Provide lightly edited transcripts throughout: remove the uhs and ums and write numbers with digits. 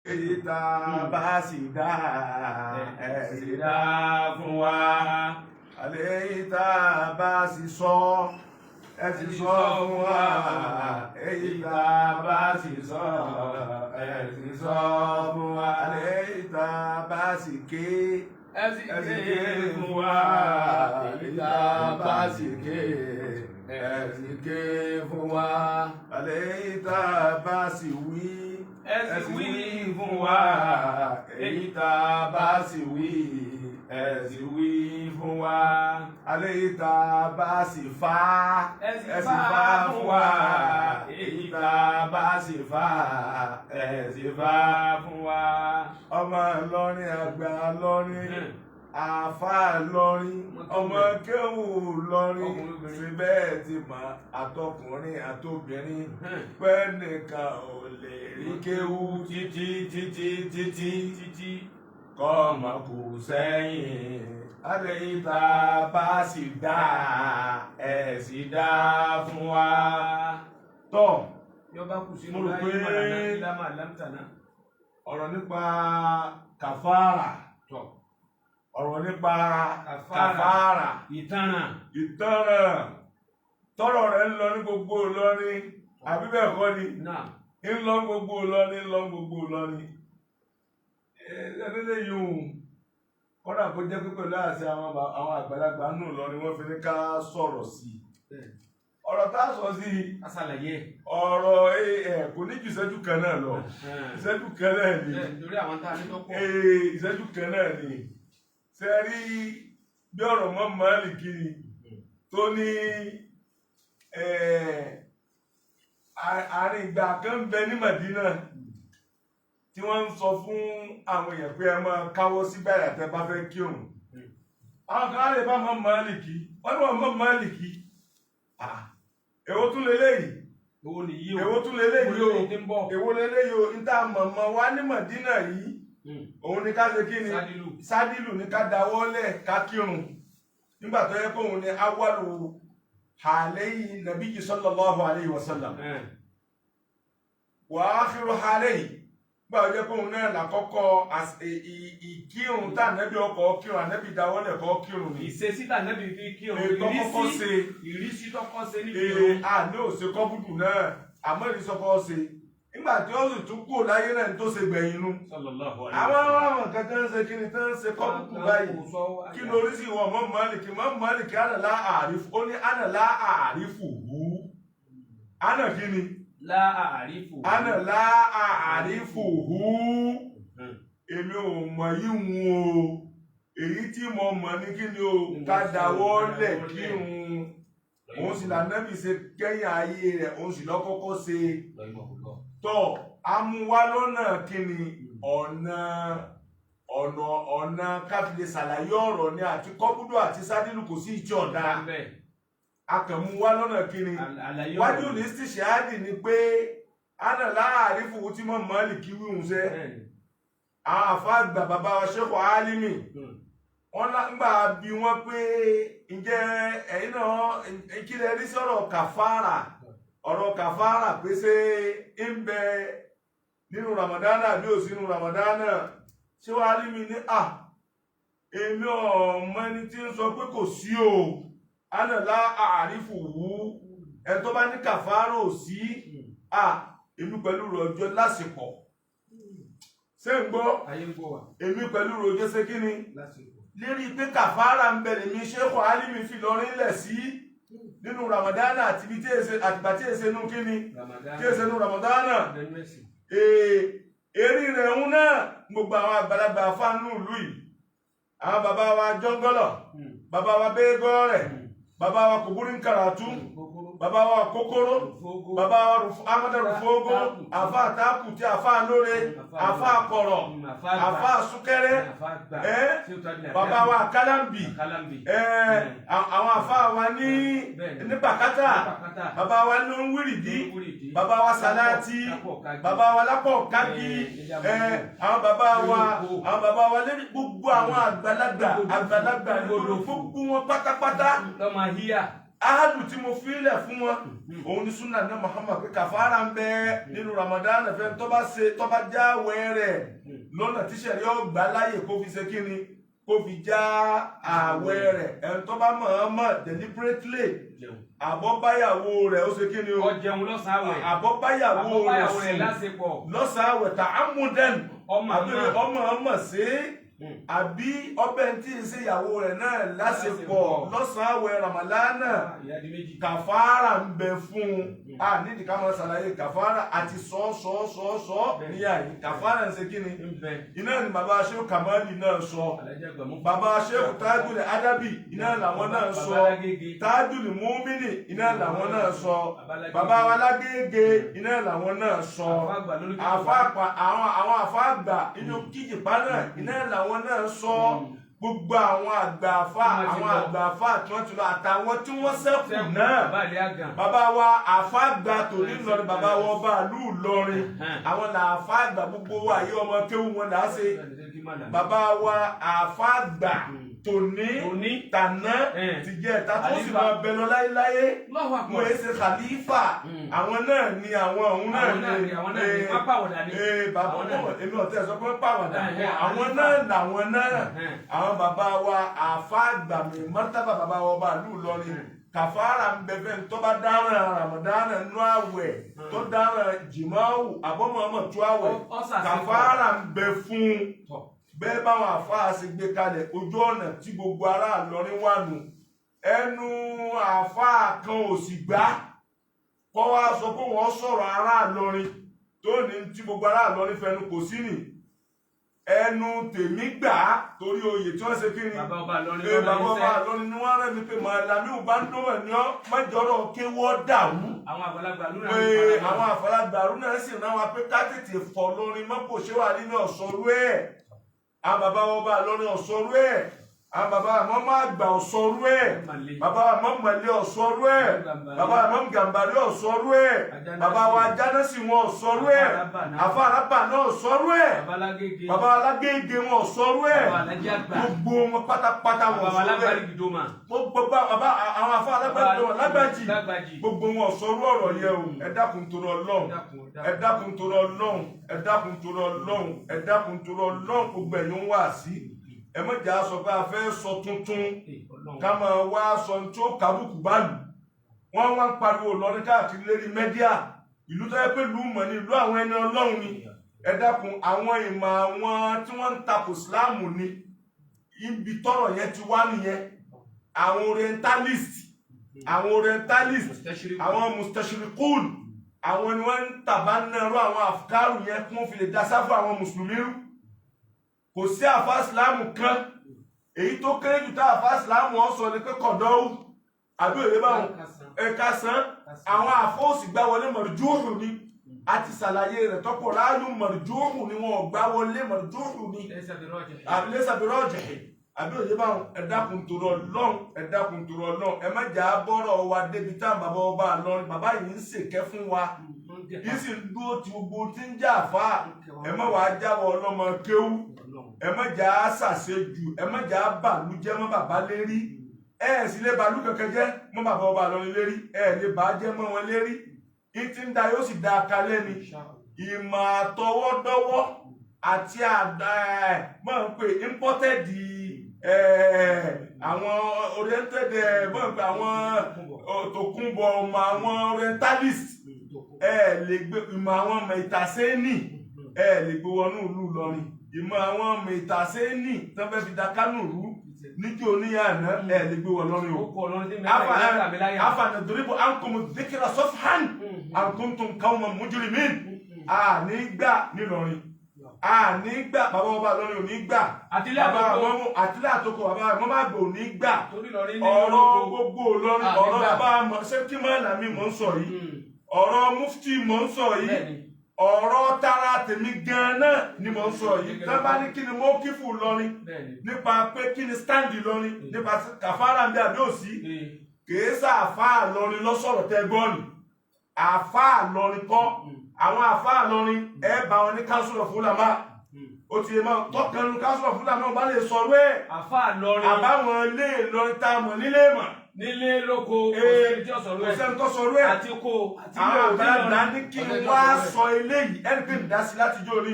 Èyí tá a bá sì dá, ẹ sì dá fún wa. Àlẹ́ èyí tá a bá sì sọ, ẹ sì sọ fún wa. Èyí tá a bá sì sọ, ẹ sì sọ fún wa. Àlẹ́ èyí tá a bá sì ké, ẹ sì ẹ sì ké ké fún wa. Èyí tá a bá sì ké, ẹ sì ké fún wa. Àlẹ́ èyí tá a bá sì wí, ẹ sì wí fún wa. Èyí tá a bá sì wí, ẹ sì wí fún wa. Àlẹ́ èyí tá a bá sì fà, ẹ sì fà fún wa. Èyí tá a bá sì fà, ẹ sì fà fún wa. Ọmọ Ìlọrin, àgbà Ìlọrin, àáfàá Ìlọrin, ọmọ kéwù Ìlọrin, Ọkùnrin, obìnrin. Síbẹ̀ ti mọ̀, àtọkùnrin àtobìnrin, pé nìkan ò lè rí kéwù títí títí títí títí kọ́mọ kù sẹ́yìn. Alẹ́ ìta bá sì dá, ẹ̀ sì dá fún wa. Tọ́ yọba kù sínú Mo rò láyé pé- màlánà ìlàmà lámtànà. Ọ̀rọ̀ nípa kàfàrà. Tọ. Ọ̀rọ̀ nípa Kàfàrà. Kàfàrà. Ìtanràn. Ìtanràn tọ́rọ̀ rẹ̀ ń lọ ní gbogbo Ìlọrin, àbí bẹ́ẹ̀ kọ́ ni? Náà. Ń lọ gbogbo Ìlọrin, ń lọ gbogbo Ìlọrin. Ẹlẹ́lẹ́ yìí òun kọ́dà kó jẹ́ pé pẹ̀lú àṣẹ àwọn àgbàlagbà nù Ìlọrin, wọ́n fi ní ká sọ̀rọ̀ sí i. Ọ̀rọ̀ tá a sọ sí i, Asàlàyé. ọ̀rọ̀ ẹ kò ní ju ìṣẹ́jú kan náà lọ, ìṣẹ́jú kan náà ni. Lórí àwọn tá a ní tó pọ̀. Ìṣẹ́jú kan náà ni. Ṣe rí bí ọ̀rọ̀ mọ́ Málíkì ni tó ní àárín ìgbà kan ń bẹ ní Màdínà tí wọ́n ń sọ fún àwọn èèyàn pé ẹ máa káwọ́ sí báyà tẹ́ bá fẹ́ kírun. Àwọn kan á lè bá mọ́ Málíkì, wọ́n ní wọ́n mọ́ Málíkì. Ah, èwo tún leléyìí? Owó nìyí o. Èwo tún leléyìí o? Owó tí ń bọ̀. Èwo leléyìí o? Níta mọ̀mọ́ wa ní Màdínà yìí, òun ni ká ṣe kí ni? Sádìlù. Sádìlù ní ká dáwọ́lẹ̀ ká kírun, nígbà tó yẹ kó òun ni awalu hàlẹ́yìn nàbíyí sallallahu alayhi wa sallam wa akhiru hàlẹ́yìn, nígbà tó yẹ kó òun náà làkọ́kọ́ ìkírun tá ànábì ọkọ̀ kírun, ànábì dáwọ́lẹ̀ kọ́ kírun ni. Ìṣesí tànàbí fi kírun. Ètò kọ́kọ́ ṣe. Ìrísí tọkọ ṣe ní Ee, kírun. Àní òsè kọ́bùdù náà, àmọ́ ìrísọ́kọ́ ṣe nígbà tí ó sì tún kúrò láyé náà ní tó ṣe gbẹ̀yìn nu. Sallallahu Àwọn àwọn kankan ń ṣe kí ni tán ń ṣe kọ́bùdù báyìí. Kí lórí sí ìwọ mọ́ Málìkì? Mọ́ Málìkì ànàlá àrífù, ó ní ànàlá àrífù hù. Ànà kí ni? Láàrífù. Ànàlá àrífù hù. Èmi ò mọ̀ yíwun o. Èyí tí mo mọ̀ ní kí ni o? Ká dáwọ́ lẹ̀ kírun. Òun sì lànàbì ṣe kẹ́yìn ayé rẹ̀, òun sì lọ́kọ́kọ́ ṣe. Tọ́ amúwá lọ́nà kí ni? Ọ̀nà káfílẹ̀ ṣàlàyé ọ̀rọ̀ ni àti kọ́búdù àti sádìlù, kò sí ìjọ ọ̀dà. Akànmúwá lọ́nà kí ni? Àlàyé. Wájú ní ṣíṣáàdì ni pé ánà láàrin fòwú tí mọ́ Málíkì wíhun sẹ́. Àwọn àfáàgbà, bàbá wa Ṣẹ́kọ̀ Álímì, wọ́n gbà bí wọ́n pé ǹjẹ́ ẹ̀yin náà, kí lẹ rí sọ̀rọ̀ kàfàrà, ọ̀rọ̀ kàfàrà pé ṣé ń bẹ nínú Ramadana bí ò sínú Ramadana? Ṣé wàá rí mi ní à, èmi ọmọ ẹni tí ń sọ pé kò sí o. Ánàlá àrífò wú ẹ tó bá ní kàfàrà ò sí à, èmi pẹ̀lú rọjò lásìkò. Ṣé ń gbọ́? Ayé ń gbọ́ wa. Èmi pẹ̀lú rọjò ṣe kí ni? Lásìkò. Lérí pé kàfàrà ń bẹ lèmi Ṣéèkù Álímì fi lọrin lẹ̀ sí nínú Ramadana àti ibi tí èsè àtìgbà tí èsè nú kíni? Ramadan. Tí èsè nú Ramadana. Lẹ́nu ẹ̀sìn. Èrí rẹ̀ ń náà, gbogbo àwọn àgbàlagbà fáànù ìlú yìí, àwọn bàbá wa jọ́ngọ́lọ̀, bàbá wa bẹ́ẹ́gọ́ rẹ̀, bàbá wa kòbúrí nkàràtú, bàbá wa kókóró, bàbá wa Ahmadu Rufogo, àfa àtàkùtì, àfa lóore, àfa àkọ̀rọ̀, àfa súkẹ́rẹ́, bàbá wa kálámbì, àwọn àfa wa ní bàkátà, bàbá wa ní wíìrìdì, bàbá wa sàláàtì, bàbá wa lápọ̀ kági, àwọn bàbá wa lórí gbogbo àwọn àgbàlagbà àgbàlagbà ní gbogbo wọn pátápátá. Lọ́mọ híyà. Ahadu tí mo filẹ̀ fún wọn, òun ni sunna ní Muhammad pé kàfàrà ń bẹ nínú Ramadan fẹ́ tó bá ṣe, tó bá jáwé rẹ̀ lọ́nà tíṣẹ̀rí ọgbà láàyè kó fi ṣe kíni, kó fi já àwẹ̀ rẹ̀. Ẹni tó bá mọ̀ọ́mọ̀ deliberately Jẹun. Àbọ̀báyàwó rẹ̀ ó ṣe kíni o? Ó jẹun lọ́sàn-án àwẹ̀. Àbọ̀báyàwó rẹ̀ Àbọ̀báyàwó rẹ̀ sùn lásìkò. lọ́sàn-án àwẹ̀ ta amúdẹ́n Ọmọ àbí náà. ọmọ ọmọ sí àbí ọbẹ̀ tí ń ṣe ìyàwó rẹ̀ náà lásìkò lọ́sàn-án àwẹ̀ Ramadana, Ìyá di méjì. kàfàrà ń bẹ fún un. A nídìí ká máa ṣàlàyé kàfàrà àti sọ sọ sọ sọ níyà yìí. Kàfàrà ń ṣe kí ni? Ń bẹ. Iná ni bàbá Sheikh Kamali náà sọ. Alájà gbàmú. Bàbá Sheikh Tajul Adabi, iná làwọn náà sọ. Bàbá Lágége. Tajul Mumini, iná làwọn náà sọ. Bàbá Lágége. Bàbá wa Lágége, iná làwọn náà sọ. Àfáà àgbà lórí kíkọ́. Àfáàpà àwọn àfáàgbà inú kíjìpá náà, iná làwọn náà sọ. Gbogbo àwọn àgbà àfáà, Tí wọ́n ti àwọn lọ. àgbà àfáà tí wọ́n ti lọ àtàwọn tí wọ́n ṣẹ́kù Sẹ́kù. náà. Bàbá ilé àgàn. Bàbá wa àfáàgbà tòní Ìlọrin, bàbá wa ọba ìlú Ìlọrin, àwọn làáfáàgbà gbogbo wa yìí, ọmọ kéwù wọn là á ṣe. Bàbá wa àfáàgbà tòní, Tòní. tàná, tìjẹta, tó sì Khalifa. máa bẹ lọ láéláé. Allahu Akbar. Wọn èé ṣe khalifa. Àwọn náà ni àwọn òun náà. Àwọn náà ni, àwọn náà ni, wọ́n pàwọ̀dà ni. Bàbá Àwọn náà náà, èmi ọ̀tẹ́ sọ pé wọ́n pàwọ̀dà. Àwọn Khalifa. náà làwọn náà. Àwọn bàbá wa àfáàgbà mi mọ́tàbà, bàbá wa ọba ìlú Ìlọrin, kàfàrà ń bẹ fẹ́ tó bá dáràn Ramadana nínú àwẹ̀, tó dáràn jìmáwù àbọ̀mọ̀ọ́mọ̀ tó àwẹ̀, Ó ṣàṣepọ̀. kàfàrà ń bẹ fún un. Tọ̀. Bẹ́ẹ̀ báwọn àfáà ṣe gbé kalẹ̀, ojú ọ̀nà tí gbogbo ará Ìlọrin wà nù. Ẹnu àfáà kan ò sì gbá kọ́ wá sọ pé wọ́n sọ̀rọ̀ ará Ìlọrin tó ní tí gbogbo ará Ìlọrin fẹnu kò sí nì. Ẹnu tèmi gbà á torí oyè tí wọ́n ṣe kí ni? Bàbá ọba Ìlọrin Ee, lọ́nà bàbá ọba iṣẹ́. Ìlọrin ni wọ́n rẹ̀ mí pé màlámí ò bá ń dọ́wọ̀ ní ọ́ mẹ́jọ́rọ̀ kéwọ́ dàrú. Àwọn àgbàlagbà lónà. Pé àwọn àfọlágbà arúnà sì rán wa pé ká tètè fọ lórin mọ́pò ṣé wà nínú ọ̀sọ́rú ẹ̀. Àwọn bàbá wọn bá lórin ọ̀sọ́rú ẹ̀. Àwọn bàbá àmọ́ máa gbà ọ̀sọ́rú ẹ̀. Bàbá àmọ́ mọ̀lẹ́ ọ̀sọ́rú ẹ̀. Bàbá àmọ́ gàmbàrí ọ̀sọ́rú ẹ̀. Bàbá wa jánásì wọn ọ̀sọ́rú ẹ̀. Àfa àràbà náà ọ̀sọ́rú ẹ̀. Bàbá Lágége. Bàbá Alágége wọn ọ̀sọ́rú ẹ̀. Bàbá Alájà àgbà. Gbogbo wọn pátápátá wọn Bàbá ọ̀sọ́rú ẹ̀. Alágbárí Gidoma. Gbogbo bàbá àwọn afa alágbàjì wọn lágbàjì, Lágbàjì. gbogbo wọn ọ̀sọ́rú ọ̀rọ̀ yẹ o. Ẹ dákun torí Ọlọ́run, ẹ dákun torí Ọlọ́run, ẹ dákun torí Ọlọ́run, ẹ dákun torí Ọlọ́run. Gbogbo ẹ̀yin ń wá sí, ẹ má jà sọ pé a fẹ́ sọ tuntun, ká máa wá sọ ní tí ó kábùkù bá lù wọ́n. Wá ń pariwo lọ́ní káàkiri lérí media. Ìlú tó yẹ pé ìlú mọ̀ ní ìlú àwọn ẹni Ọlọ́run ni. Ẹ dákun, àwọn ìmọ̀ àwọn tí wọ́n ń takò Ìsìláàmù ni ibi tọ́rọ̀ yẹn ti wá nìyẹn. Àwọn orientalist, àwọn orientalist, àwọn mustachirikun, àwọn ni wọ́n ń tàbá nẹ́rọ àwọn àfikáàrù yẹn kí wọ́n fi lè dá sáfù àwọn mùsùlùmí rú. Kò sí àfa ìsìláàmù kan. Èyí tó kéré jù tá àfa ìsìláàmù ọ̀ sọ ni pé kọ̀dọ́wù àbí òye báwọn ẹ̀ka san. Àwọn àfọ́òsì gbá wọlé, mọ̀rùjúhù ni. A ti ṣàlàyé rẹ̀ tọ́pọ̀. Ráàlú mọ̀rùjúhù ni, wọn ò gbá wọlé, mọ̀rùjúhù ni, àbílẹ́sàbírọ̀ ọ̀jẹ̀ àbí òye báwọn. Ẹ dákun torí Ọlọ́run, ẹ dákun torí Ọlọ́run, ẹ má jà á bọ́rọ̀ wa débi tá bàbá ọba Ìlọrin. Bàbá yìí ń ṣèkẹ́ fún wa, yìí sì ń dúró ti gbogbo tí ń jà fà. Ẹ má wàá jáwọ́ ọlọ́mọ kéwú, ẹ má jà á ṣàṣejù, ẹ má jà á bàlújẹ́ mọ́ bàbá lérí. Ẹ ẹ̀ sì lè bàlú kankan jẹ́ mọ́ bàbá ọba Ìlọrin lérí, ẹ lè bà á jẹ́ mọ́ wọn lérí. Ìtì ń da yóò sì da kalẹ́ ni. Ìmọ̀ àtọwọ́dọ́wọ́ àti àdá ẹ̀ mọ̀ ń pè imported, àwọn oriented, mọ̀ ń pè àwọn tòkunbọ̀ ọmọ àwọn orientalist, ẹ lè gbé ìmọ̀ àwọn ọmọ ìtàsẹ́nì, ẹ lè gbé wọnú ìlú Ìlọrin. Ìmọ̀ àwọn ọmọ ìtàsẹ́nì tó fẹ́ fi da Kánò rú níjó oníyàná, ẹ lè gbé wọ lọ́rin o. Afa nadribu ankum dhikra safhan an kuntum qawman mujrimin. A ní gbà nílọrin, a ní gbà. Bàbá ọba Ìlọrin ò ní gbà. Àtìlẹ́ bàbá àtòkò. Àmọ́mú àtìlẹ́ àtòkò, bàbá àmọ́ àgbò ò ní gbà. Torí Ìlọrin ní ọ̀rọ̀ olóko. Gbogbo Ìlọrin A ní ọ̀rọ̀ gbà. bàbá àmọ́ sẹ́kí mọ́lá mi mò ń sọ yìí, ọ̀rọ̀ mufti mò ń sọ yìí, Bẹ́ẹ̀ni. ọ̀rọ̀ tara tèmi gan-an náà ni mò ń sọ yìí. Tá bá ní kí ni mo kí fún Ìlọrin Bẹ́ẹ̀ni. nípa pé kí ni stand Ìlọrin nípa kàfárà ń bẹ àbí òsì, kìí sàáfà Ìlọrin lọ́sọ̀rọ̀ tẹ gbọ́ọ̀nì. Àfà Ìlọrin kọ́. Àwọn àfà Ìlọrin, ẹ bá wọn ní council of ulama. Ó ti yẹ máa tọkànnú council of ulama bá lè sọ̀rọ̀ ẹ̀. Àfà Ìlọrin. Àbáwọn ilé Ìlọrin tá a mọ̀ nílé mọ̀. Nílé lóko, kò sẹ́ni tí ó sọ̀rọ̀ Kò ẹ̀. sẹ́ni tó sọ̀rọ̀ ẹ̀. Àti kó àti Àwọn ilé òde àgbàlagbà lọ́rin. ní kí n wá sọ eléyìí, ẹni pé ń dá sí láti jó ní,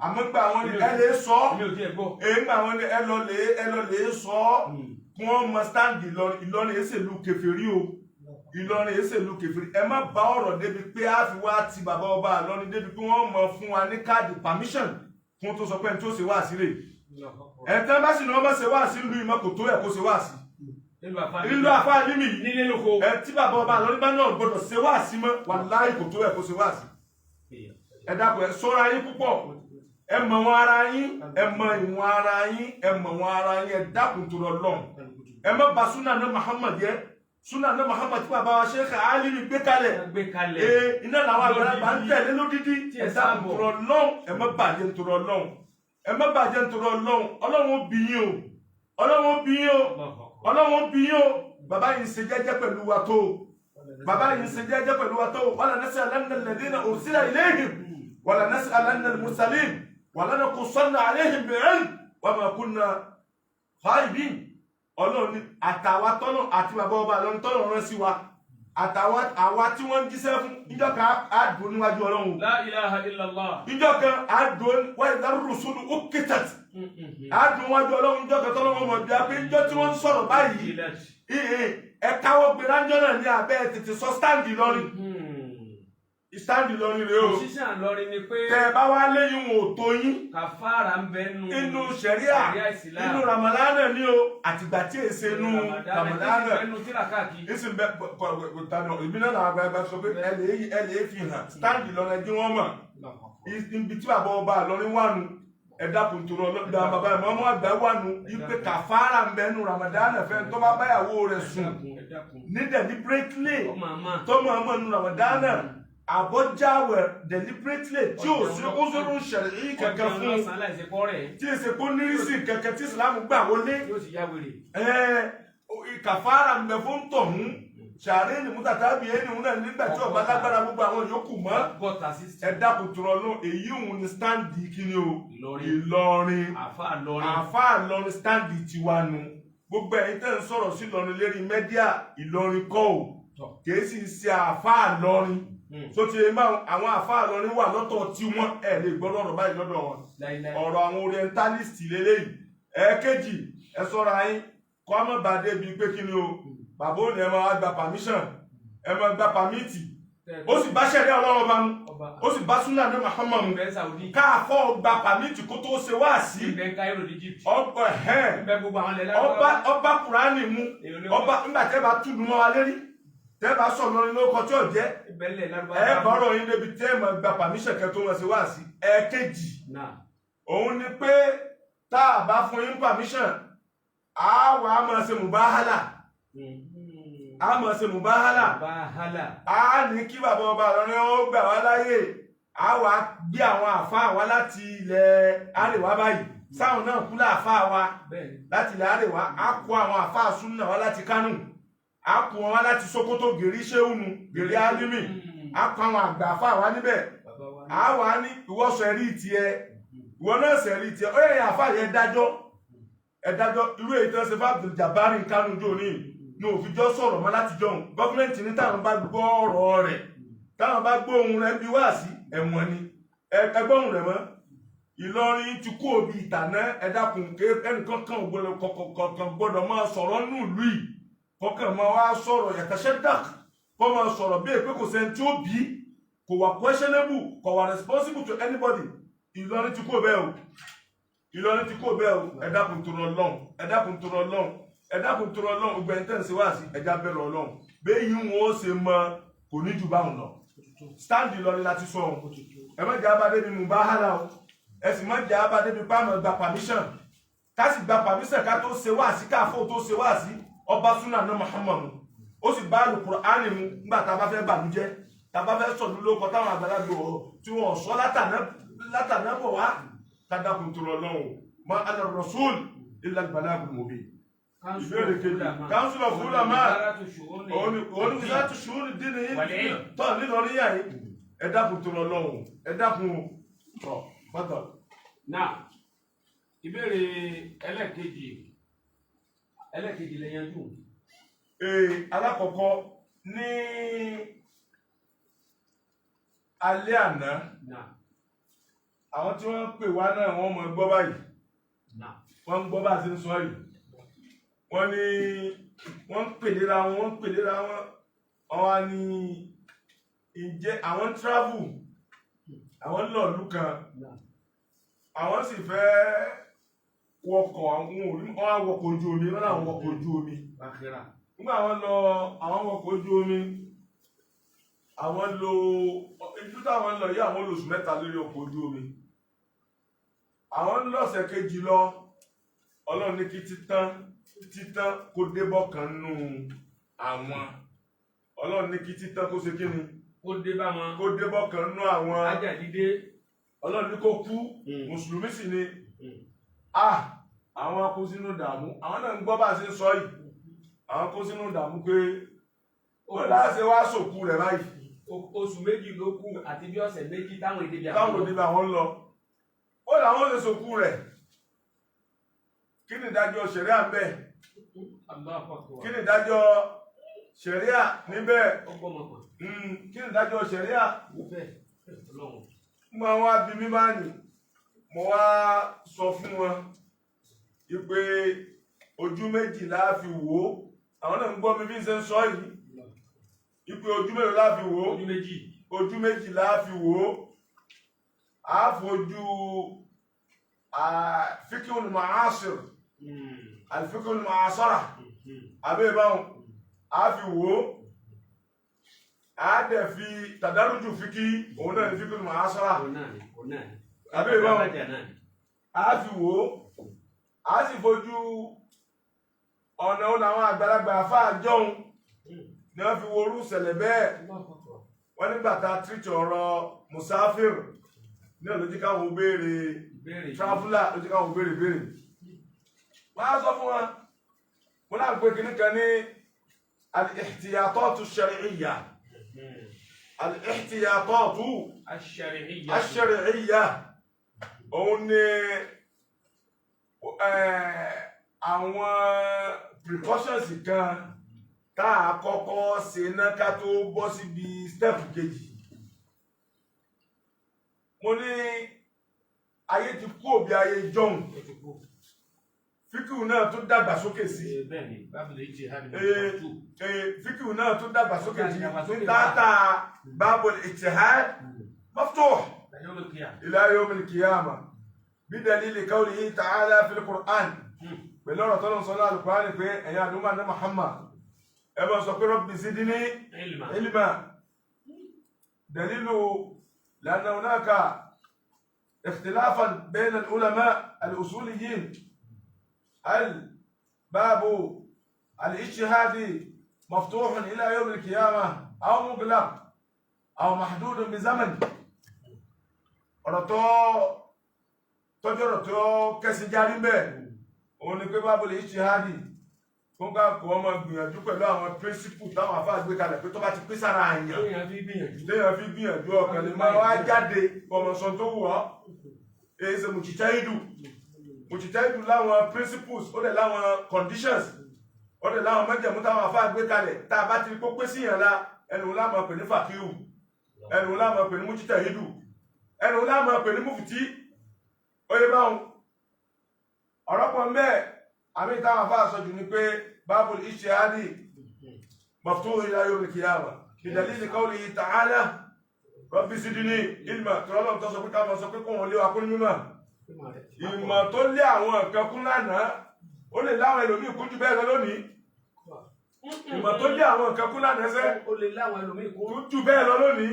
àmọ́ gbà wọ́n ní ẹ lè sọ ọ́. Mi ò tiẹ̀ gbọ́. Èyí gbà wọ́n ní ẹ lọ lè sọ ọ́ kí wọ́n mọ stand Ìlọrin. Ìlọrin èsèlú kèfèrí o, Ìlọrin èsèlú kèfèrí. Ẹ má bá ọ̀rọ̀ débi pé a fi wá ti bàbá ọba Ìlọrin débi pé wọ́n mọ fún wa ní káàdì permission kún tó sọ pé ẹni tó ṣe wá sí rè. Ẹ̀tàn bá sì ní wọ́n bá ṣe wá sí ìlú ìmọ̀, kò tó ẹ̀ kó ṣe wá sí Nílùú àfáà. Ìlú àfáà mímì yìí. Nílé lóko. Ẹ tí bàbá ọba Ìlọrin bá náà gbọdọ̀ ṣe wá sí mọ́, wàláhì kò tó ẹ̀ kó ṣe wá sí. Ẹ dákun, ẹ ṣọ́ra yín púpọ̀. Ẹ mọ̀ wọn ara yín, ẹ mọ̀ ìwọ̀n ara yín, ẹ mọ̀ wọn ara yín. Ẹ dákun tó lọ lọ́hùn, ẹ má bà súnà náà Muhammad jẹ́. Súnà náà Muhammad tí bàbá wa Sheikh Alimi gbé kalẹ̀, Gbé kalẹ̀. Ee, iná làwọn àgbàlagbà ń tẹ̀lé lódìdí. Tí Ẹ ẹ dákun sáàbọ̀. tó lọ lọ́hùn, ẹ má bàjẹ́ tó lọ lọ́hùn, ẹ má bàjẹ́ tó lọ lọ́hùn. Ọlọ́run ó bí yín o, Ọlọ́run ó bí yín o, Ọlọ́run ó bí yín o. Bàbá yìí ń ṣe jẹ́jẹ́ pẹ̀lú wa tó o, bàbá yìí ń ṣe jẹ́jẹ́ pẹ̀lú wa tó o. Wala nas'alanna alladhina ursila ilayhim wala nas'alanna al-mursalin wala naqussanna alayhim bi'ilm wa ma kunna ghaibin. Ọlọ́run ní àtàwa tọ́nà àti bàbá ọba lọ́n tọ́nà rán sí wa, àtàwa àwa tí wọ́n ń jíṣẹ́ fún, níjọ́ kan á dùn níwájú Ọlọ́run. La ilaha illallah. Níjọ́ kan á dùn, wa idha ar-rusulu uqqitat, á dùn níwájú Ọlọ́run níjọ́ kan tọ́lọ́run mọ̀ bí a pé níjọ́ tí wọ́n ń sọ̀rọ̀ báyìí, ìhìn ẹ káwọ́ gbéra ńjọ́ náà ní abẹ́ tètè sọ stand Ìlọrin. Stand Ìlọrin rèé o. Òṣìṣẹ́ Ìlọrin ni pé Tẹ ẹ bá wá léyìn wọn ò tó yín. Kàfàrà ń bẹ nù. Inú sẹ̀ríà, Ìsìlámù. inú Ramadana ni o, àtìgbà tí èsè inú Ramadana. Nínú tíra káàkiri. Ìsìn bẹ kọ tani ìbí náà làwọn àgbàlagbà sọ pé ẹ lè fi hàn stand Ìlọrin ẹjí wọn mọ̀ ibi tí bàbá ọba Ìlọrin wà nù. Ẹ dákun tó lọ lọ́dọ̀ bàbá ìmọ̀ọ́mọ́ àgbà wà nù ipe kàfàrà ń bẹ nù Ramadana fẹ́ tó bá báyàwó rẹ̀ sùn Ẹ dákun. ní deliberately, Ọmọ àmà. tọmọ ọmọ nù Ramadana, àbọ̀jáwẹ̀ deliberately tí ò sí ó ṣẹlẹ̀ kankan Ọjọ́ fún lọ́sàn-án láìsí kọ́rẹ̀. tí èsè kó nírísì kankan tí Islam gbà wọlé. Yóò sì yá wèrè. Kàfàrà ń bẹ fún tọ̀hún ṣàárẹ̀ ní mútàtà bí ẹni òun náà nígbà tí ọba lágbára gbogbo àwọn yòókù mọ́. Gọ́ta 60. Ẹ dákun tó rọ lọ, èyí òun ni stand kíni o? Ìlọrin. Ìlọrin. Àfáà Ìlọrin. Àfáà Ìlọrin, stand tiwa nu. Gbogbo ẹ̀yin tẹ́ ń sọ̀rọ̀ sí Ìlọrin lérí media, Ìlọrin kọ́ o. Tọ́. Kìí sì ṣe àfáà Ìlọrin tó ti máa àwọn àfáà Ìlọrin wà lọ́tọ̀ tí wọ́n ẹ̀ lè gbọ́dọ̀ ọ̀rọ̀ báyìí lọ́dọ̀ wọn. Láíláí. Ọ̀rọ̀ àwọn orientalist lélẹ́yìí. Ẹ̀ẹ́kejì, ẹ sọ́ra yín kọ́ mọ́ bá débi pé kí ni o, bàbá òní ẹ máa gba permission, ẹ máa gba permit. Ó sì bá ṣẹ̀rí Ọlọ́run bá mu, Ọba. ó sì bá súnà ní Muhammad mu. Ibẹ̀ Saudi. Káàfọ́ gba permit kó tó ṣe wá sí. Ibẹ̀ Cairo ní Egypt. Ọba ẹ̀hẹ́n. Ibẹ̀ gbogbo àwọn ilẹ̀ Ọba ọba Kùránì mu. Ọba nígbà tẹ́ bá túlù mọ́ wa lérí, tẹ́ bá sọ̀rọ̀ lórí lórúkọ tí ò jẹ́. Ibẹ̀ ilẹ̀ Lárúbáwá. Ẹ bọ́rọ̀ yín débi tẹ́ ẹ máa gba permission kẹ́ tó wọn ṣe wá sí. Ẹ̀ẹ́kejì, Náà. òun ni pé tá a bá fún yín permission, a wà á máa ṣe mubahala, a máa ṣe mubahala. Bàhálà. A ní kí bàbá ọba Ìlọrin ó gbà wá láyè, a wà á gbé àwọn àfáà wá láti ilẹ̀ àríwá báyìí, sáwọn náà kú láàfáà wa. Bẹ́ẹ̀ni. Láti ilẹ̀ àríwá, a kó àwọn àfáà súnà wá láti Kánò, a kó wọn wá láti Sókótó, gèrè Ṣéhùnù, gèrè Álímì, a kó àwọn àgbà àfáà wá níbẹ̀. Bàbá wa. A wà ní ìwọ sẹ̀rí tiẹ̀, ìwọ náà sẹ̀rí tiẹ̀, ó yẹ àfáà yẹn dájọ́, ẹ dájọ́. Irú èyí tó ń ṣe fún Abdul Jabari Kánò jò ní ní òfijọ́ sọ̀rọ̀ mọ́ láti jọ̀hún. Gọ́fìmẹ̀ntì ní táwọn bá gbọ́ ọ̀rọ̀ rẹ̀, táwọn bá gbọ́ ohùn rẹ̀ bí wá sí ẹ̀wọ̀n ni ẹgbọ́n rẹ̀ mọ́. Ìlọrin ti kú òbí ìtànà. Ẹ dákun, ẹnìkan kan ò gbọ́dọ̀ kọ̀ọ̀kan gbọ́dọ̀ máa sọ̀rọ̀ nù ìlú yìí, kọ̀ọ̀kan máa wá sọ̀rọ̀ yàtọ̀ṣẹ́ dàk, kọ́ máa sọ̀rọ̀ bí èpè, kò sẹ́ni tí ó bí, kò wà questionable, kò wà responsible to anybody. Ìlọrin ti kú bẹ́ẹ̀ o, Ìlọrin ti kú bẹ́ẹ̀ o. Ẹ dákun tó rọ lọ́hùn, ẹ dákun tó rọ lọ́hùn, ẹ dákun tó rọ lọ́hùn. Gbogbo ẹni tẹ́ ń ṣe wá sí ẹja bẹ̀rẹ̀ Ọlọ́run bẹ́ẹ̀ yìí wọn ó ṣe mọ kò ní jù báwọn lọ. Stand Ìlọrin láti sọ ohun. Ẹ má jẹ́ abadé bí mubahala o, ẹ sì má jẹ́ abadé bí pàmò gba permission, ká sì gba permission ká tó ṣe wá sí, káfó tó ṣe wá sí. Ọba súnà náà Muhammad mu, ó sì bá Al-Qur'ani mu. Nígbà tá a bá fẹ́ bànújẹ́, tá a bá fẹ́ sọ̀dún lóko táwọn àgbàlagbà ọ̀rọ̀ tí wọ́n sọ látàná bọ̀ wá, kádàkùn tó lọ lọ́wọ́ ma ala rasul illa al-balagul mubin. Ìbéèrè kejì, Council of Ulama, òun ní láti ṣùúrù dín ní tọ́ nílọrin yà yìí. Ẹ dákun tó lọ lọ́wọ́, ẹ dákun tọ́ fọ́tọ̀. Náà, ìbéèrè ẹlẹ́ẹ̀kejì, ẹlẹ́ẹ̀kejì lè yanjú. Alákọ̀ọ́kọ́ ní alẹ́ àná, àwọn tí wọ́n pè wá náà wọ́n mọ̀ gbọ́ báyìí, wọ́n ń gbọ́ bá a ṣe ń sọ yìí. Wọ́n ní wọ́n ń pè léra wọn, wọ́n ń pè léra wọn. Wọ́n wá ní ǹjẹ́ àwọn ń travel, àwọn ń lọ ìlú kan, àwọn sì fẹ́ wọkọ̀, àwọn ò rí, wọ́n á wọkọ̀ ojú omi, wọ́n náà wọkọ̀ ojú omi. Nígbà àwọn lọ, àwọn wọkọ̀ ojú omi, àwọn lo ìlú táwọn lọ yí, àwọn lóṣù 3 lórí ọkọ̀ ojú omi. Àwọn ń lọ́sẹ̀ kejì lọ, Ọlọ́run ní kí títán títán kó débọ̀ kan nù àwọn. Ọlọ́run ní kí títán kó ṣe kí ni? Kó dé bá wọn. Kó débọ̀ kan nù àwọn. Ájà dídé. Ọlọ́run ní kó kú, mùsùlùmí sì ni. Àwọn kó sínú ìdààmú, àwọn náà ń gbọ́ bá a ṣe ń sọ yìí. Àwọn kó sínú ìdààmú pé ó láṣẹ wá sòkú rẹ̀ báyìí. Oṣù 2 ló kù àti bí ọ̀sẹ̀ 2 táwọn èdè bí àwọn táwọn òde bá wọn lọ. Ó làwọn lè sòkú rẹ̀. Kí ni ìdájọ́ ṣẹ̀ríà ń bẹ̀? Kí ni ìdájọ́ ṣẹ̀ríà níbẹ̀? Kí ni ìdájọ́ ṣẹ̀ríà? Mo wá bí mi máa nì, mo wá sọ fún wọn wípé ojú méjì la fi wò ó. Àwọn náà ń gbọ́ mi bí n ṣe ń sọ yìí. Wípé ojú mélòó la fi wò ó? Ojú méjì. Ojú méjì la fi wò ó. A fojú fíkìl ma'asir, alfikul ma'asara, àbẹ́ ìbáwọn, a fi wò ó. A dẹ̀ fi tàdárùjù fíkì, òun náà ni fíkìl ma'asara. Àbẹ́ ìbáwọn, a fi wò ó. A sì fojú ọ̀nà òun làwọn àgbàlagbà àfáà jọ̀hún ni wọ́n fi wo orú ìṣẹ̀lẹ̀ bẹ́ẹ̀. Wọ́n nígbà tá a tírìtì ọ̀rọ̀ musafir náà ló jẹ́ káwọn béèrè, traveller ló jẹ́ káwọn béèrè béèrè. Wọ́n á sọ fún wọn, wọ́n náà pé kìnnì kan ní al-ihtiyatatu ash-shar'iyya. Al-ihtiyatatu ash-shar'iyya òun ni àwọn precautions kan tá a kọ́kọ́ ṣe ná ká tó bọ́ síbi step kejì. Mo ní ayé ti kú òbí ayé jọ̀hún, fíkìú náà tún dàgbà sókè sí. Fíkìú náà tún dàgbà sókè sí ní tààtà babul ijtihad maftuh ila yawmil qiyamah bidalili qawlihi ta'ala fil Qur'an. Pẹ̀lú ọ̀rọ̀ tọ́lọ́ sọ náà Al-Qur'an pé ẹ̀yin àdúgbò ní Muhammad ẹ bá sọ pé rabbi zidni ilma. Dalilu لأن هناك اختلافا بين العلماء الأصوليين، هل باب الاجتهاد مفتوح إلى يوم القيامة أو مغلق أو محدود بزمن؟ Ọ̀rọ̀ tó tọ́jú ọ̀rọ̀ tó kẹsì járí mbẹ́ òun ni pé báàbù lè ijtihadi fún ká kó ọmọ gbìyànjú pẹ̀lú àwọn píríncípù táwọn afáà gbé kalẹ̀ pé tó bá ti pín sára àyàn téèyàn fi gbìyànjú ọkàn lè máa wá jáde ọmọ sọ tó wù ọ́. Èyí ṣe mùchítẹ́ìdù. Mùchítẹ́ìdù láwọn principles, ó dẹ̀ láwọn conditions, ó dẹ̀ láwọn májẹ̀mú táwọn afáà gbé kalẹ̀. Tá a bá ti rí kó pé síyàn la, ẹnu wọn láwọn pè ní fàkíhù, ẹnu wọn láwọn pè ní mùchítẹ́ìdù, ẹnu wọn láwọn pè ní mùfìtí. Ó yẹ báwọn ọ̀rọ̀ pọ̀ mbẹ́. Àmì táwọn afáà sọ jù ni pé báàbù ijtihadi maftuhu ila yawm al-qiyamah bidalili qawlihi ta'ala rabbi zidni ilma. Tọ́lọ́lọ́ tó sọ pé káwọn sọ pé kó wọn lé wa kún mímọ̀. Ìmọ̀ tó lé àwọn nǹkan kún lánàá, ó lè láwọn ẹlòmíì kún jù bẹ́ẹ̀ lọ lónìí. Ìmọ̀ tó lé àwọn nǹkan kún lánàá sẹ́, ó lè láwọn ẹlòmíì kún jù bẹ́ẹ̀ lọ lónìí.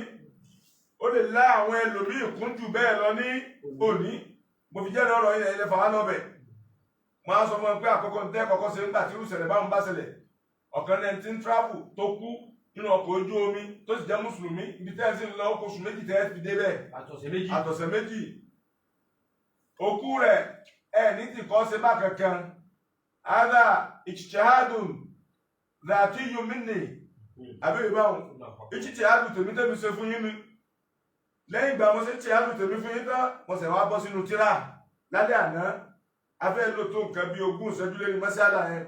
Ó lè lá àwọn ẹlòmíì kún jù bẹ́ẹ̀ lọ ní òní. Mo fi jẹ́rìí ọ̀rọ̀ ilẹ̀ ilẹ̀ fàwọn lọ́bẹ̀. Mo á sọ fún ẹ pé àkọ́kọ́ ní tẹ́ kọ́kọ́ ṣe nígbà tí irú ìṣẹ̀lẹ̀ báwọn bá ṣẹlẹ̀, ọ̀kan náà ti ń travel tó kú nínú ọkọ̀ ojú omi tó sì jẹ́ mùsùlùmí, ibi tẹ́ ẹ sì ń lọ oṣù 2 tẹ́ ẹ fi débẹ̀, àtọ̀sẹ̀ 2, òkú rẹ̀ ẹ ní ti kọ́ ṣe bá kankan. Ada ijtihadun dhatiyyun minni, àbí ìbáwọn ijtihadu tèmi tèmi ṣe fún yín ni. Lẹ́yìn ìgbà mo ṣe ijtihadu tèmi fún yín tán, mo sì wá bọ́ sínú tírà lálẹ́ àná. Afẹ́ lò tó nǹkan bí 20 ìṣẹ́jú lórí mọ́sálà yẹn.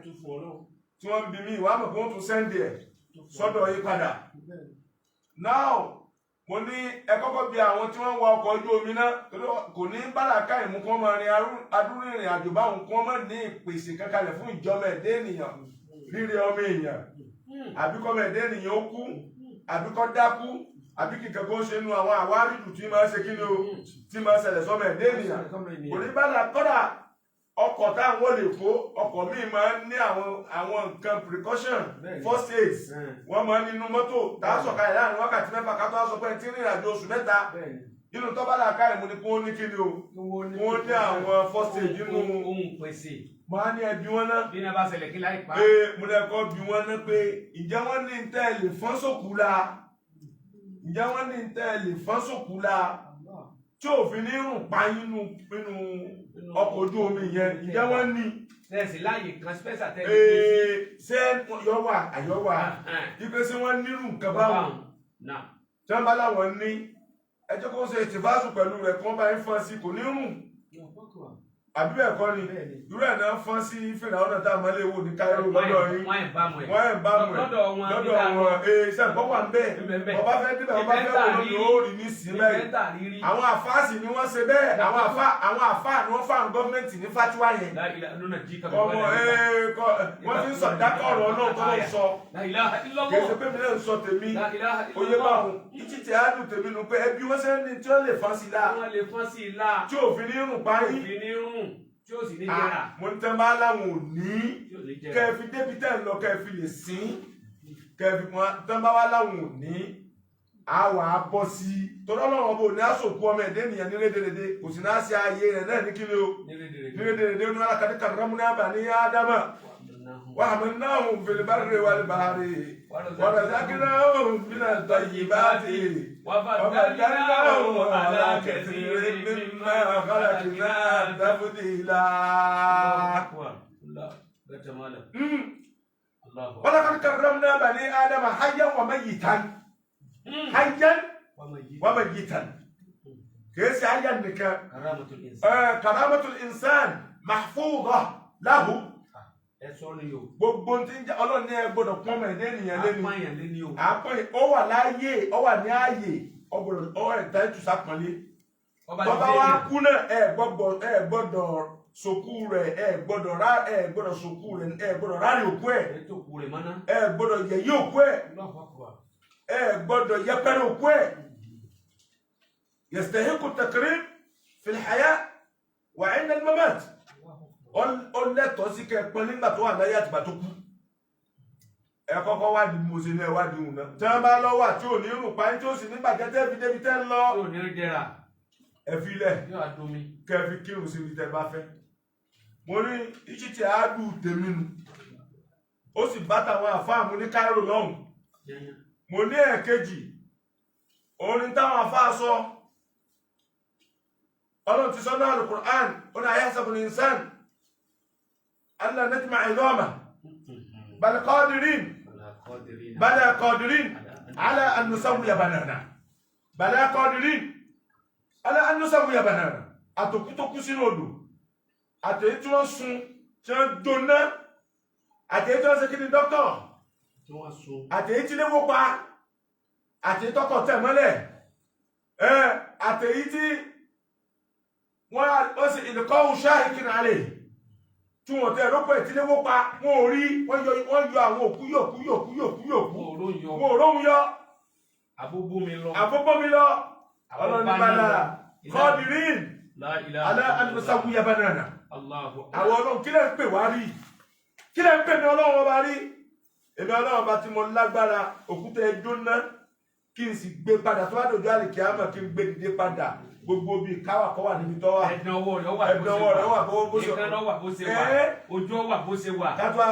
tí wọ́n ń bi mí ìwà mọ̀ pé wọ́n tún send ẹ̀ sọ́dọ̀ yí padà. Now mo ní ẹ kọ́kọ́ bi àwọn tí wọ́n ń wa ọkọ̀ ojú omi náà, torí kò ní bàlàkà ìmú kí wọ́n máa rin adúrú ìrìn àjò báwọn, kí wọ́n má ní ìpèsè kankalẹ̀ fún ìjọba ẹ̀dẹ́ ènìyàn, rírẹ ọmọ èèyàn, àbí kọ́mọ ẹ̀dẹ́ ènìyàn ó kú, àbí kọ́ dákú, àbí kíkẹ́ kó ṣe nu àwọn àwárìdù tí máa ń ṣe kí ni o, tí máa ń ṣẹlẹ̀ sọ́mọ ẹ̀dẹ́ ènìyàn. Kò ní bàlà kọ́dà ọkọ̀ táwọn lè kó ọkọ̀ míì máa ń ní àwọn nǹkan precaution, first aid, wọ́n máa ń nínú mọ́tò tá a sọ̀kalẹ̀ láàrin wákàtí 6 ká tó a sọ pé tí ń rìnrìn àjò oṣù 3. Nínú tọ́bálà ká ìmú ni kí wọ́n ní kí ni o, kí wọ́n ní àwọn first aid nínú Ohun pèsè. Máa ní ẹbí wọn náà. Bí iná bá ṣẹlẹ̀, kí láì pa. Ee, mo lè kọ́ bí wọ́n ná pé ǹjẹ́ wọ́n ní tẹ́ ẹ lè fọ́n sókù la, ǹjẹ́ wọ́n ní tẹ́ ẹ lè fọ́n sókù la tí òfin ní rùn pa nínú ọkọ̀ ojú omi yẹn, ǹjẹ́ wọ́n ní. Tẹ̀sí láàyè kan special tẹ́lẹ̀. Ee, ṣé yọ wà àyọ wà ipe ṣé wọ́n nírú nǹkan báwọn tí wọ́n bá láwọn ní, ẹ jẹ́ kó ṣe ìtìfásù pẹ̀lú rẹ̀ kí wọ́n bá ń fọ́n sí, kò ní rùn, àbí bẹ́ẹ̀ kọ́ ni? Irú ẹ̀ náà fọ́n sí fìlà ọ̀nà tá a máa lè wò ní Cairo lọ́dọ̀ yín. Wọ́n ẹ̀ bá mu ẹ̀. Wọ́n ẹ̀ bá mu ẹ̀. Lọ́dọ̀ wọn. Lọ́dọ̀ wọn ee, ṣe àgbọ̀ wà ń bẹ́ẹ̀. Bẹ́ẹ̀. Ọba fẹ́ débẹ̀, ọba fẹ́ wò lónìí, ó rí ní sí bẹ́ẹ̀. Ìfẹ́ntà rírí. Àwọn àfáàsì ni wọ́n ṣe bẹ́ẹ̀, àwọn àfáà ni wọ́n fáwọn gọ́ọ̀mẹ̀ntì ní fatiwa yẹn. Ọmọ ee kọ wọ́n ti ń sọ dákọ̀ ọ̀rọ̀ náà tó lọ sọ. Kì í ṣe pé mi náà ń sọ tèmi, oyè báwọn ìtì tí a dùn tèmi nu pé ẹbí wọ́n ṣe ní tí wọ́n lè fọ́n sí la Wọ́n lè fọ́n sí i la. tí òfin ní rùn parí. Òfin ní rùn tí ó sì ní jẹrà. Mo ní tẹ́ bá láwọn ò ní Tí ò ní jẹrà. kẹ́ fi débi tẹ́ ń lọ, kẹ́ fi lè sín, kẹ́ fi wọn tẹ́ bá wá láwọn ò ní, a wà á bọ́ sí i torí Ọlọ́run ọba ò ní aṣòkú ọmọ ẹ̀dẹ́ nìyẹn ní rédèrèdè, kò sì náà ṣe ayé rẹ̀ náà ní kíni o, Ní rédèrèdè. ní rédèrèdè. Ní alákàtí karramna bani Ádámà wa hamalnahum fil barri wal bahri wa razaqnahum minat tayyibati wa faddalnahum ala kathirin mimma khalaqna tafdila. Walaqad karramna bani Ádámà hayyan wa mayyitan, hayyan wa mayyitan, kìí ṣe hayyan nìkan. Karamatul insan mahfudha lahu. Gbogbo tí ń jẹ Ọlọ́run ní ẹ gbọ́dọ̀ pọ́n mọ̀ ẹ̀dẹ́ ènìyàn lẹ́nu àpọ́n, ó wà láàyè, ó wà ní ààyè, ọgbọ̀dọ̀ ọ ẹ̀dá ìtùsà pọ́nlé. Bọ́bá wa kú náà, ẹ gbọ́dọ̀ sòkú rẹ̀, ẹ gbọ́dọ̀ rá, ẹ gbọ́dọ̀ sòkú rẹ̀, ẹ gbọ́dọ̀ ráre òkú ẹ̀, ẹ gbọ́dọ̀ yẹ̀yẹ́ òkú ẹ̀, ẹ gbọ́dọ̀ yẹpẹrẹ òkú ẹ̀. Yastahiqu takrim fil haya wa 'inda al-mamat. Ó lẹ́tọ̀ọ́ sí kẹ́ pọ́n nígbà tó wà láyé àtìgbà tó kú. Ẹ kọ́kọ́ wádìí mo ṣe ní ẹ wádìí òun náà. Tí wọ́n bá lọ wà tí ò ní rùn pa tí ó sì nígbà tẹ́tẹ́ fi débi tẹ́ ń lọ. Ẹ fi lẹ̀ kẹ́ fi kírun síbi tẹ́ bá fẹ́. Mo ní iṣẹ́ tí a dùn tèmi nu. Ó sì bá tàwọn àfáà mu ní Cairo lọ́hùn. Mo ní ẹ̀ẹ̀kejì, òun ni táwọn àfáà sọ. Ọlọ́run ti sọ náà Al-Qur'an, ó ní ayahsabul insan alla najma'a 'idhamahu bal qadirin bala qadirin ala an nusawwiya banana bala qadirin ala an nusawwiya banana. Àtòkú tó kú sínú odò, àtẹ̀yí tí wọ́n sun tí wọ́n jóná, àtẹ̀yí tí wọ́n ṣe kí ni dókítà, àtẹ̀yí tí léwó pa, àtẹ̀yí tọkọ̀ tẹ̀ mọ́lẹ̀, àtẹ̀yí tí wọ́n sì ìlẹ̀kọ́ ṣáàkì náà tí wọ́n tẹ rọ́pò ìtíléwó pa, wọ́n ò rí, wọ́n yọ àwọn òkú yòkú yòkú yòkú yòkú, wọ́n ò róhun yọ. Àbúbómi lọ. Ọlọ́ni bala kọ́ọ̀dìrín alẹ́ àdùnsáwúyà banana. Àwọn ọlọ́run kí lẹ́ ń pè wá rí, kí lẹ́ ń pè mí ọlọ́run ọba rí? Èmi ọlọ́run ọba tí mo lágbára òkúta ẹjọ́ ná kí n sì gbé padà tó bá dòjọ́ àlìkíyámà, kí n gbé dìde padà gbogbo bíi káwà kọ́ wà níbi tọ́ wà. Ẹ̀dùn ọwọ́ rẹ̀ wà bó ṣe wà. Ìkànnà wà bó ṣe wà. Ojú ọwà bó ṣe wà.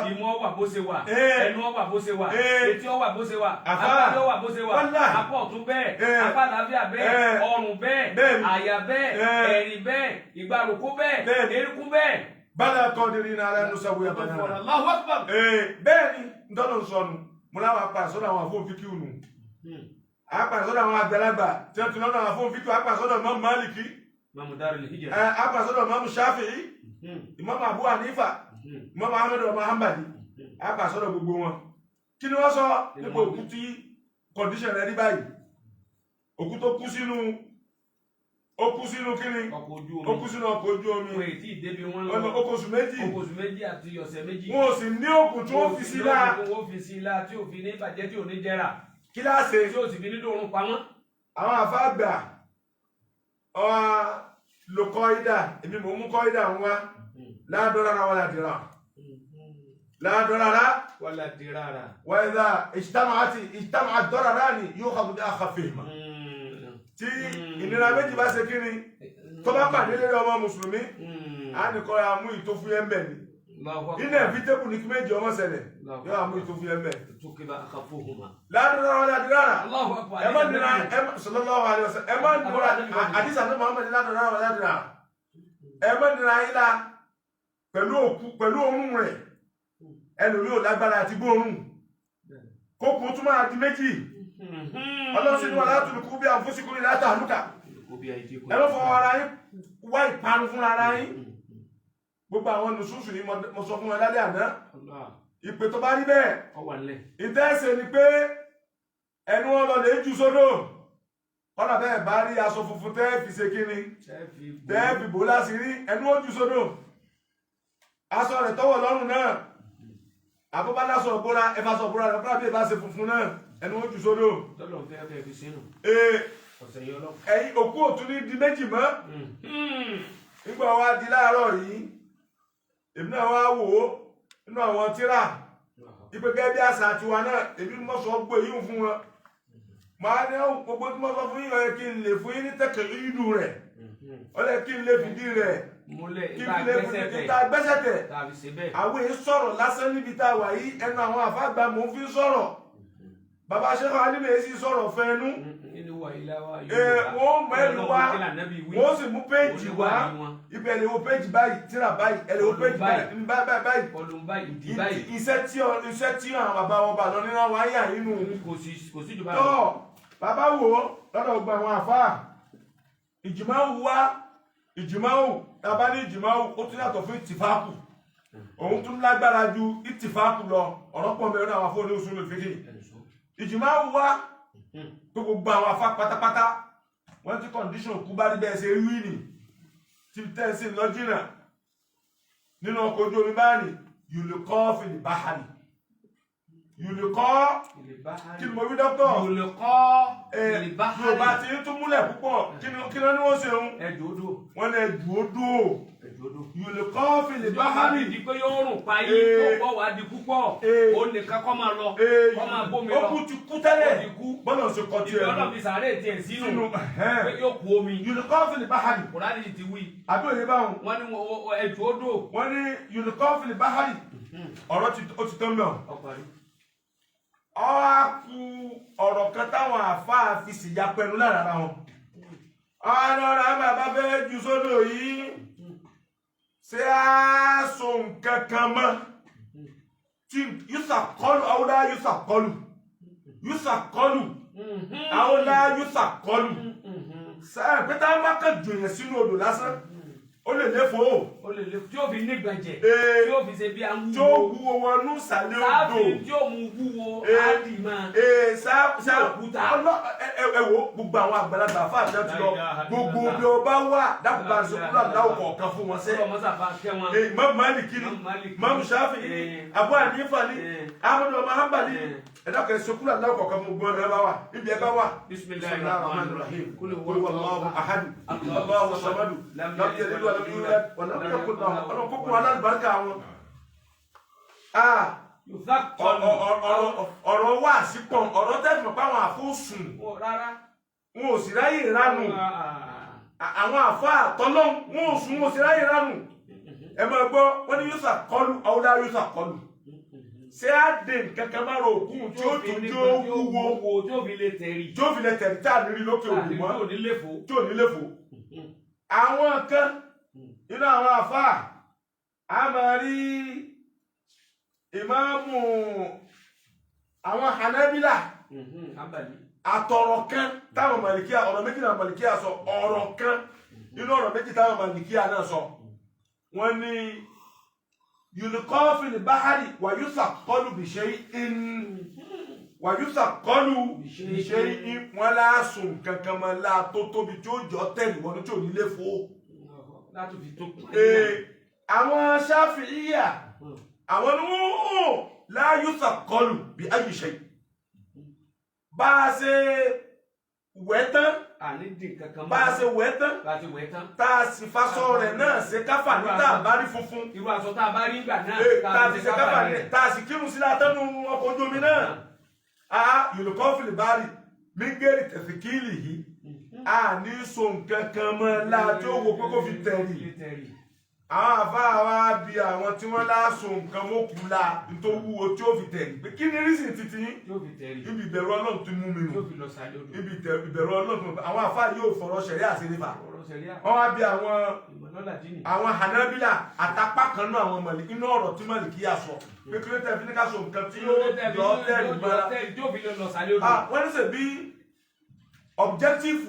Ìmú ọwà bó ṣe wà. Ẹnu ọwà bó ṣe wà. Etí ọwà bó ṣe wà. Apá ọwà bó ṣe wà. Apá ọ̀tún bẹ́ẹ̀. Apá àlàáfíà bẹ́ẹ̀. Ọrùn bẹ́ẹ̀. Àyà bẹ́ẹ̀. Ẹ̀rìn bẹ́ẹ̀. Ìgbàrúkú bẹ́ẹ̀. Erékún bẹ́ẹ̀. Bala kọ́ndìrín náà alẹ́ nusa wuya banana. Allahu Akbar. Bẹ́ẹ̀ ni ntọ́nà sọnù mo láwọn apá sọ́dọ̀ àwọn àfọ̀nfíkì nù. Apàsọ́dọ̀ àwọn àgbàlagbà tí wọ́n ti lọ́nà àwọn fíkú, apàsọ́dọ̀ Imam Maliki, apàsọ́dọ̀ Imam Shafi'i, Imam Abu Hanifa, Imam Ahmad ọmọ Hanbali. A kà sọ́dọ̀ gbogbo wọn. Kí ni wọ́n sọ nípa òkú tí condition rẹ̀ rí báyìí? Òkú tó kú sínú, ó kú sínú kíni? Ọkọ̀ ojú Ó omi. kú sínú ọkọ̀ ojú omi. Wọn èyí tí ì débi wọn Ọ̀nà lọ. ó kú oṣù 2. Oṣù 2 àti ọ̀sẹ̀ 2. Wọn ò sì ní òkú tí wọ́n fi sí láà. Wọ́n fi sí láà tí ò fi ní bàjẹ́, tí ò ní jẹrà. Kí láà ṣe? Tí ò sì fi ní dòrùn pamọ́. Àwọn àfáàgbà ọ̀hà lo kọ́ídà, èmi mò ń mú kọ́ídà ń wá. Láàdọ́rara wà ládìrà, láàdọ́rara wàlá dìrara. Wà ìdá ìjtámà ìjtámà dọ́rara ni yóò kọ́ bí àkàfẹ́ mà tí ìnira méjì bá ṣe kíni tó bá pàdé lórí ọmọ mùsùlùmí, á ní kọ́ ya mú ìtófúyẹ́ ń bẹ̀ ni. Inevitable ní kí méjì ọmọ ṣẹlẹ̀, yóò àmú ìtófúyẹ́ ń bẹ̀. Tukiba akhafuhuma. Láàdọ́rara wà ládìrà. Allahu akbar. Ẹ má nira, ẹ má, sallallahu alaihi wasallam, ẹ má nira. Àdìsá ní Muhammad, ládùúrà wà ládùúrà, ẹ má nira yín la pẹ̀lú òkú, pẹ̀lú òórùn rẹ̀. Ẹlòmíì ò lágbára àti gbóòórùn kókò tún máa di méjì. Ọlọ́sìn ní wà látùlùkú bí àǹfóṣìkú ní látàlúkà. Ẹ ló fọwọ́ ara yín wá ìparun fúnra ara yín. Gbogbo àwọn nùsùsù yìí, mo sọ fún wọn lálẹ́ àná ìpè tó bá rí bẹ́ẹ̀, Ọwà nílẹ̀. ìtẹ́sẹ̀ ni pé ẹnu wọn lọ lè jù sódò. Kọ́nà bẹ́ẹ̀ bá rí aṣọ funfun tẹ́ fi ṣe kíni, tẹ́ fi bò láṣìírí, ẹnu ó jù sódò. Aṣọ rẹ̀ tọwọ́ lọ́rùn náà, àbúbá lásọ bóra, ẹfà sọ bóra rẹ̀, kọ́nà bí ìbá ṣe funfun náà, ẹnu ó jù sódò. Tọ́lọ̀ fẹ́ fẹ́ fi sínú. Ee. Ọ̀sẹ̀ yìí ọlọ́pàá. Ẹ̀yin òkú òtún ní di méjì mọ́. Nígbà wa di láàárọ̀ yìí, èmi náà wá wò ó nínú àwọn tírà ìpè gẹ́gẹ́ bí àṣà tiwa náà, èmi mọ̀ sọ gbé yín fún wọn. Màá ní gbogbo tí mo sọ fún yín, ó yẹ kí n lè fún yín ní tẹ̀kẹ̀ ìlú rẹ̀, ó yẹ kí n lè fìdí rẹ̀ Múlẹ̀. kí Ìta n lè gbẹ́sẹ̀ fìdí tẹ̀. ta gbẹ́sẹ̀ tẹ̀. Tàbí ṣe bẹ́ẹ̀. Àwọn èyí sọ̀rọ̀ lásán níbi tá a wà yìí, ẹnu àwọn àfáàgbà mò ń fi sọ̀rọ̀. Bàbá Sheikh Alimi èyí sì sọ̀rọ̀ fẹ́nu. Nínú wa ilá wa. Wọ́n mẹ́rin wá, wọ́n sì mú péèjì wá. Ibẹ̀ lè wo péèjì báyìí, tíra báyìí, ẹ lè wo péèjì báyìí, báyìí báyìí báyìí. Ọdún báyìí, ìdí báyìí. Iṣẹ́ tí àwọn bàbá wọn bà lọ nínú àwọn ayé nínú. Kò sí jù báyìí. Tọ́ bàbá wo lọ́dọ̀ gbogbo àwọn àfáà, ìjìmáwù wá, ìjìmáwù. Bàbá ní ìjìmáwù, ó tún yàtọ̀ fún ìtìfáàkù. Òun tún lágbára ju ìtìfáàkù lọ. Ọ̀rọ̀ pọ̀ mẹ́rin àwọn afọ́ ní usul fiqh. Ìjìmáwù wá pé gbogbo àwọn afá pátápátá, wọ́n ti condition kú bá rí bẹ́ẹ̀ ṣe rí nì tí tẹ́sí lọ jìnà nínú ọkọ̀ ojú omi báyìí, yùlùkọ́ fil bahari, yùlùkọ́. Kí ni mo wí, dókítà? Yòlùkọ́ ìlìbáhárì. Yorùbá ti ń tún múlẹ̀ púpọ̀. Kí ni wọ́n ṣe ń Ẹjọ́ odò. Wọ́n lè jù ó dúró. Ẹjọ́ odò. Yùlùkọ́ fil Ìjọba bahari. di pé yóò rùn pa yín, tó pọ̀ wá di púpọ̀. Ó nìkan kọ́ máa lọ. Kọ́ máa bómi Ó lọ. kú ti kú tẹ́lẹ̀. Ó ti kú. Bọ́lá ṣe kọ́ Ìbí tiẹ̀ ọlọ́run fi sàárè tiẹ̀ sínú. sínú. Pé yóò kú omi. Yùlùkọ́ fil bahari. Kùránì ti wí. Àbí òye báwọn? Wọ́n ní ẹjọ́ odò. Wọ́n ní yùlùkọ́ fil bahari, ọ̀rọ̀ ó ti tán mẹ́wọ̀n. Ọkùnrin. Ọ á ku ọ̀rọ̀ kan táwọn àáfàá fi sì ya pẹnu lára ara wọn. Ọ̀nà ọ̀rọ̀ bàbá fẹ́ ju sódò yìí, ṣé á so nǹkan kan mọ́ tí yúsà kọlù àwòlá, yúsà kọlù, yúsà kọlù àwòlá, yúsà kọlù sáà pété á má kàn jù yẹn sínú odò lásán, ó lè léfò. Ó lè lè tí ó fi nígbàjẹ́. Ee. Tí ó fi ṣe bí a ń Tí ó wúwo. wúwo wọnú ìsàlẹ̀ odò. Sáàfin tí ó mú wúwo á dì máa. Ee, sá sá. Òkúta. Ọlọ ẹ wo gbogbo àwọn àgbàlagbà fáàtì ti lọ, gbogbo bí o bá wà, dákùbà sọkúlà láwù kọ̀ọ̀kan fún wọn sẹ́. Ọlọ́mọ sábà kẹ́ wọn. Ee, Imam Maliki ni, Imam Maliki. Imam Shafi'i ni, Abu Hanifa ni, Ahmadu ọmọ Hanbali ni. Ẹ dákun, ẹ sọkúlà láwù kọ̀ọ̀kan fún gbogbo ẹ bá wà ibi ẹ bá wà. Bismillahir Rahmanir Rahim. Kul huwa Allahu ahad, Allahu samadu, lam yalid wa lam yulad wa lam yakul lahu. Ọlọ́run kókó alábàárikà wọn. Ah, ọ̀rọ̀ wà sí pọ̀, ọ̀rọ̀ tẹ̀sán pé àwọn àfọ́sùn Rárá. wọn ò sì ráyè ránù. Àwọn àfa àtọ́lọ́ wọn ò sùn, wọn ò sì ráyè ránù. Ẹ máa gbọ́, wọ́n ní yóò sàkọlù ọ̀wúdà, yóò sàkọlù. Ṣé á dé nǹkan kan má ro òkú tí ó tún tí ó wúwo tí ó fi lè tẹ̀rì. Tí ó fi lè tẹ̀lé tá à ní rí lókè òkú mọ́. Tí ò ní lè fò. Tí ò ní lè fò. Àwọn kan nínú àwọn àfa, a máa rí ìmáàmù àwọn Hanabila Hanbali. Àtọ̀rọ̀ kan táwọn màlìkíà, ọ̀rọ̀ méjì náà màlìkíà sọ, ọ̀rọ̀ kan nínú ọ̀rọ̀ méjì táwọn màlìkíà náà sọ, wọ́n ní Yulqa fil bahri wa yusaqalu bi shay'in wa yusaqalu bi shay'in. Wọn láàsùn kankan mọ́ láà tó tóbi tí ó jọ tẹ̀lé wọnú tí ò ní lè fò. Láti fi tó. Àwọn Ṣáfi'íyà, àwọn ni wọ́n la yusaqalu bi ayyi shay. Bá a ṣe wẹ̀ tán, Àní dín kankan mọ́. bá a ṣe wẹ̀ tán, Bá a ti wẹ̀ tán. tá a sì fasọ rẹ̀ náà ṣe káfà ní tá a bá rí funfun, Irú aṣọ tá a bá rí gbà náà. Tá a fi ṣe káfà ní, tá a sì kírun sí látọ́nu ọkọ̀ ojú omi náà, a yòlùkọ́ fìlìbárì mígẹ́rì tẹ̀síkìlì yìí, a ní so nǹkan kan mọ́ la tí ó wo pé kó fi tẹ̀rì. Àwọn àfáà wa bi àwọn tí wọ́n láṣọ nǹkan mọ́kù la nítorí wúwo tí ó fi tẹ̀rì pé kí ni rísìn títí yín? Tí ó fi tẹ̀rì. Ibi ìbẹ̀rù Ọlọ́run ti mú mi Tí nù. ó fi lọ sàlẹ̀ odò. Ibi ìbẹ̀rù Ọlọ́run ti mú mi. Àwọn àfáà yóò fọ̀rọ̀ ṣẹ̀rí àṣírí fà. Ọ̀rọ̀ sẹ̀ríà. Wọ́n wá bí àwọn Ìmọ̀lọ́lá dínì. àwọn Hanabila àtàpá kan náà, àwọn mọ̀lì inú ọ̀rọ̀ tí Màlìkíyà sọ pé kí ló tẹ̀ fi ní ká so nǹkan tí yóò yọ tẹ̀rì mọ́ra. Tí ó fi lọ sàlẹ̀ odò. Ah, wọ́n ní sè bí objective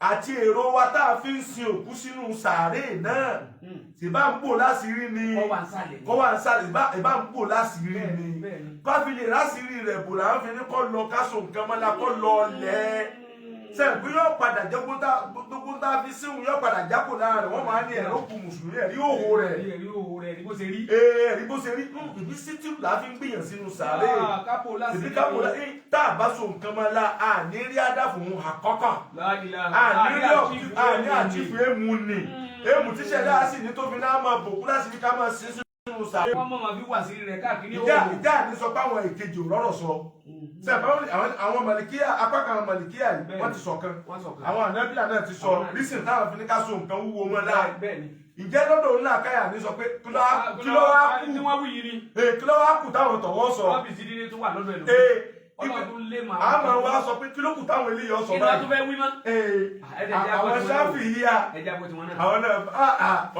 àti èrò wa tá a fi ń sin òkú sínú sàárè náà sì bá ń bò láṣìírí ni. Kọ́ wà ń sàlẹ̀. Kọ́ wà ń sàlẹ̀, ìbá ń bò láṣìírí ni. Bẹ́ẹ̀ni. Káfílì láṣìírí rẹ̀ bò là ń fi ní kọ́ lọ ká so nǹkan mọ́lá kọ́ lọ lẹ́ẹ̀ sẹ́yìn pé yóò padà jẹ́ gbogbo tá a fi síhun yóò padà jákò lára rẹ̀. Wọ́n máa ní ẹ̀rọ kù mùsùlùmí, ẹ̀rí òhò rẹ̀. Ẹ̀rí òhò rẹ̀ ní bó ṣe rí. Ee, ẹ̀rí bó ṣe rí. Ìbí sítìrù là á fi ń gbìyàn sínú sàárè. Ah, kápò láṣìírí. Ìbí kápò lá tá a bá so nǹkan mọ́ la, a ní rí àdàfò òun àkọ́kọ́, a ní rí a ní àtìfù èmù ni èmù tíṣẹ̀ dáa sí ní tó fi náà máa bòkú láti fi ká máa sin sínú sàárè. Wọ́n mọ̀ máa fi wà sí rẹ̀ káàkiri Ìjà òhò. ìjà ní sọ pé àwọn èkejì ò rọ́rọ̀ sọ sẹ́yìn báwọn àwọn màlìkíyà, apá kan àwọn màlìkíyà yìí wọ́n ti sọ̀kan, Wọ́n sọ̀kan. àwọn ànábìlà náà ti sọ rísìn táwọn fi ní ká so nǹkan wúwo mọ́ láà. Bẹ́ẹ̀ni. Ǹjẹ́ lọ́dọ̀ ńlá káyà ní sọ pé kí ló wá kù? Tí wọ́n wí yìí ni. Ee, kí ló wá kù táwọn tọ̀wọ́ sọ? Wọ́n fi sídìí tó wà lọ́dọ̀ ẹ̀ lómi. Ee, Ọlọ́run lé màá. àmọ́ wa sọ pé kí ló kù táwọn eléyìí ọ̀sọ̀ Kí ni wọ́n tún báyìí? fẹ́ wí mọ́? Ee, Ẹ̀jẹ̀ jẹ́ àwọn àpò tiwọn náà. sáfì yíya Ẹ̀jẹ̀ àpò tiwọn náà. àwọn náà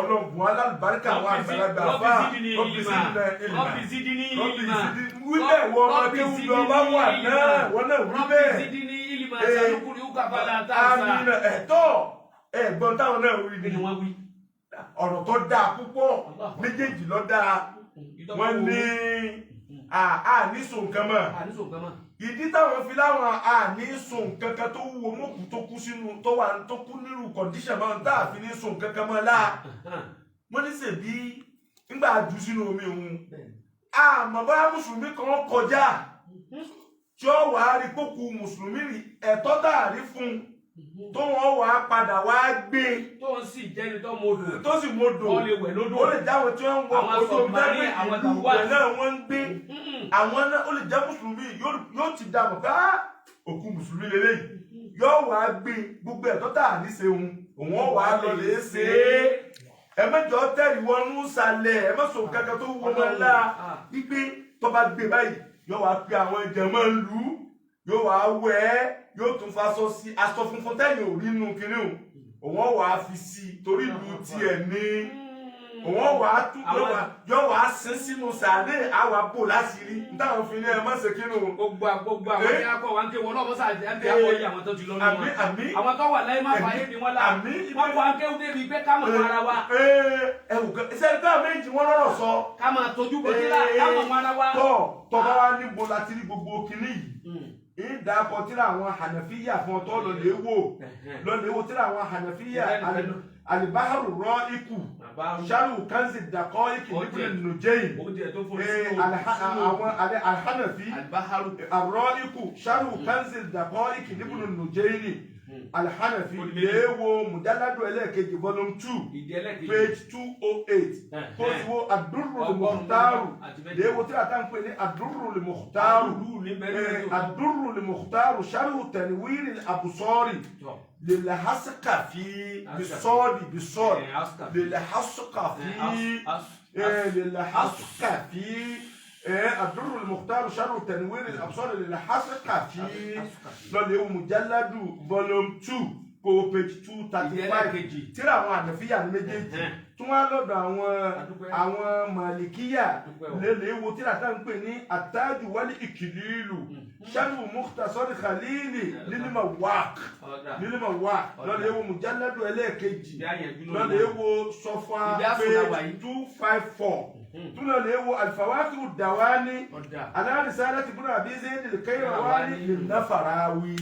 ọlọ́gbọ̀n alálùbáríkà, àwọn àgbàlagbà fà. Rọ́bì sídìí ní ìlímà. Wí bẹ́ẹ̀, wọ́n ọmọ kéwú bí ọba wà náà, wọ́n náà wí bẹ́ẹ̀. Rọ́bì sídìí ní ìlímà Ee. sanukuri ukafala tàṣà. Àmì ẹ̀tọ́ ẹ̀gbọ́n táwọn náà wí Kí ni ni wọ́n wí? Ọ̀rọ̀ tó dáa púpọ̀ méjèèjì ló dáa. Wọ́n ní àní sùn nǹkan mọ́. Àníṣò nǹkan mọ́. Ìdí táwọn fi láwọn àní sùn kankan tó wúwo mọ́kù tó kú sínú tó wà tó kú nírú condition máa ń tá àfi ní sùn kankan mọ́ láà. Wọ́n ní sèbí ńgbà jù sínú omi òun, àmọ́ bóyá mùsùlùmí kan kọjá tí ó wàá rí kókù mùsùlùmí rí ẹ̀tọ́ tá a rí fún un tó wọ́n wàá padà wàá gbé Tó ń sì jẹ́ni tó mọ odò. tó sì mọ odò. Wọ́n lè wẹ̀ lódò. Ó lè jáwọ́ tí wọ́n ń wọ Àwọn ojú omi submarine, dágbé àwọn ìlú tàwa. ibẹ̀ náà wọ́n ń gbé. Àwọn náà ó lè jẹ́ mùsùlùmí, yóò ti dààmú pé "Ah, òkú mùsùlùmí lélẹ́yìí", yóò wàá gbé gbogbo ẹ̀tọ́ tá a ní ṣe òun, òun ó wàá lọ lè ṣe é. Ẹ mẹ́jọ tẹ̀lé wọnú sàlẹ̀, ẹ má sọ kankan tó wọ ọmọ ńlá wípé tó bá gbé báyìí, yóò wàá pe àwọn jẹ̀mọ́ ń lù ú, yóò wàá wẹ̀ ẹ́, yóò tún faṣọ sí aṣọ funfun tẹ̀yìn ò rí inú kinní o, òun ó wàá fi sí i torí ìlú tiẹ̀ ní òun wàá tún yóò wàá sin sínú sàárè, àwa bò láṣìírí nítawọn fi ní ẹ má ṣe kínú. Gbogbo gbogbo àwọn tí a kọ wa ń ké wọn lọ́wọ́ sáà jẹ́ àbí àwọn yìí, àwọn tó ti lọ́nu Àmín, wọn. àmín. Àwọn tó wà láyé má fà yé ni wọ́n la. Àmín. Wọ́n kọ́ wa ń ké débi pé ká mọ̀ wọn ara wa. Ee, ẹ wò kẹ ṣe ẹni méjì wọn lọ́rọ̀ sọ. Ká máa tójú bọ́ sílá, ká mọ̀ wọn ara wa. Tọ tọba wa níbo la ti rí gbogbo kinní yìí? Ìdàpọ̀ tíra àwọn Hànàfíyà fún ọtọ́ lọ́lẹ̀ wò, lọ́lẹ̀ wò tíra àwọn Hànàfíyà, Alibaharu rọ ikú sharu kanzi dakọ́ ikì nípìnlẹ̀ Nùjẹ́yìn. Oúnjẹ tó fún Ee, àwọn Alhànàfí Alibaharu. àrọ ikú sharu kanzi dakọ́ ikì nípìnlẹ̀ Nùjẹ́yìn Alhànàfí, léèwò mùjáládù ẹlẹ́ẹ̀kejì, volume 2, Ìdí ẹlẹ́kejì. page 208, kó tí wo Ad-Durrul Mukhtaru, léèwò tí a tá ń pè ní Ad-Durrul Mukhtaru. Àdúrú ní bẹ́ẹ̀ ní Ad-Durrul Mukhtaru sharhu Tanwir al-Absari lil-Haskafi bisọ́ọ̀dì bisọ́ọ̀dì lil-Haskafi lil-Haskafi Ad-Durrul Mukhtaru sharhu Tanwir al-Absari lil-Haskafi, lọ́lẹ̀ mujalladu volume 2, kó page 235. Ẹlẹ́kejì. Tíra àwọn Hànàfíyà ní méjèèjì tún wá lọ́dọ̀ àwọn Adúpẹ́. àwọn Màlìkíyà. Adúpẹ́ o. Lélẹ̀ wo tíra tá ń pè ní Àtájù wálé Ìkìlílù sharhu Mukhtasar Khalili lílímọ̀ wák lílímọ̀ wák, lọ́lẹ̀ wo mujalladu ẹlẹ́ẹ̀kejì, lọ́lẹ̀ wo sọfà Ìdí àsùnwà page yìí. 254. Tún lọ lè wo Al-Fawakihu Dawani Ọ̀dà. ala risalati Ibn Abi Zayd al-Qayrawani lin-Nafarawi,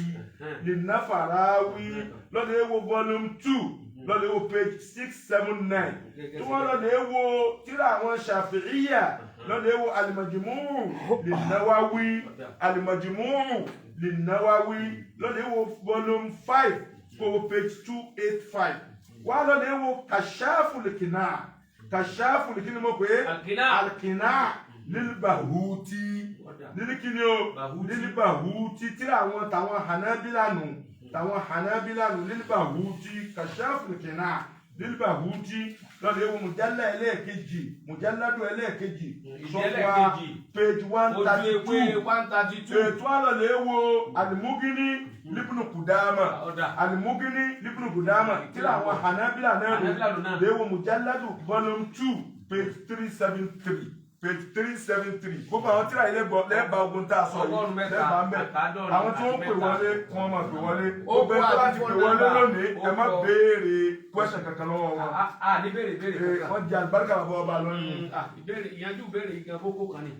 lin-Nafarawi. Lọ lè wo volume 2, lọ lè wo page 679. Tí wọ́n lọ lè wo tírà àwọn Shafi'iyya, lọ lè wo Al-Majmu' lin-Nawawi, Al-Majmu' lin-Nawawi. Lọ lè wo volume 5, kó wo page 285. Wá lọ lè wo Kashafu al-Qina'. Kashafu kí ni mo pè é? Al-Qina'. Al-Qina' lil-Bahuti. Ọ̀dà. Lílíkíni o? Bahuti. Lil-Bahuti, tíra àwọn tàwọn Hanabila nù, tàwọn Hanabila nù. Lil-Bahuti, Kashafu al-Qina' lil-Bahuti. Lọ́dọ̀ ewu mujalla ẹlẹ́ẹ̀kejì, mujalladu ẹlẹ́ẹ̀kejì, Ìdí ẹlẹ́ẹ̀kejì. page one Ojú thirty ewé two. 132. Ètò àlọ́lẹ̀ wo Al-Mughni libnu Kudama. Ọ̀dà. Al-Mughni libnu Kudama, tíra àwọn Hanabila náà Hanabila nù náà. Léwo mujalladu volume 2, page 373, page 373. Gbogbo àwọn tíra ilé gbọ́ lẹ́ẹ̀bà ogun tá a sọ yìí, 103 lẹ́ẹ̀bà ń bẹ̀. àtàádọ́rin Àwọn tí wọ́n àti pè mẹ́ta. wọlé, kí wọ́n máa pè wọlé. Ó Gbogbo ẹni tó bá kó ti àti pè wọlé phone lónìí, ẹ má number. béèrè question kankan lọ́wọ́ wọn. A ní béèrè béèrè Ee, kankan. wọ́n jẹ àlùbáríkà bàbá ọba lónìí. Ah, ìbéèrè ìyanjú, béèrè yìí gan kókó kan ni.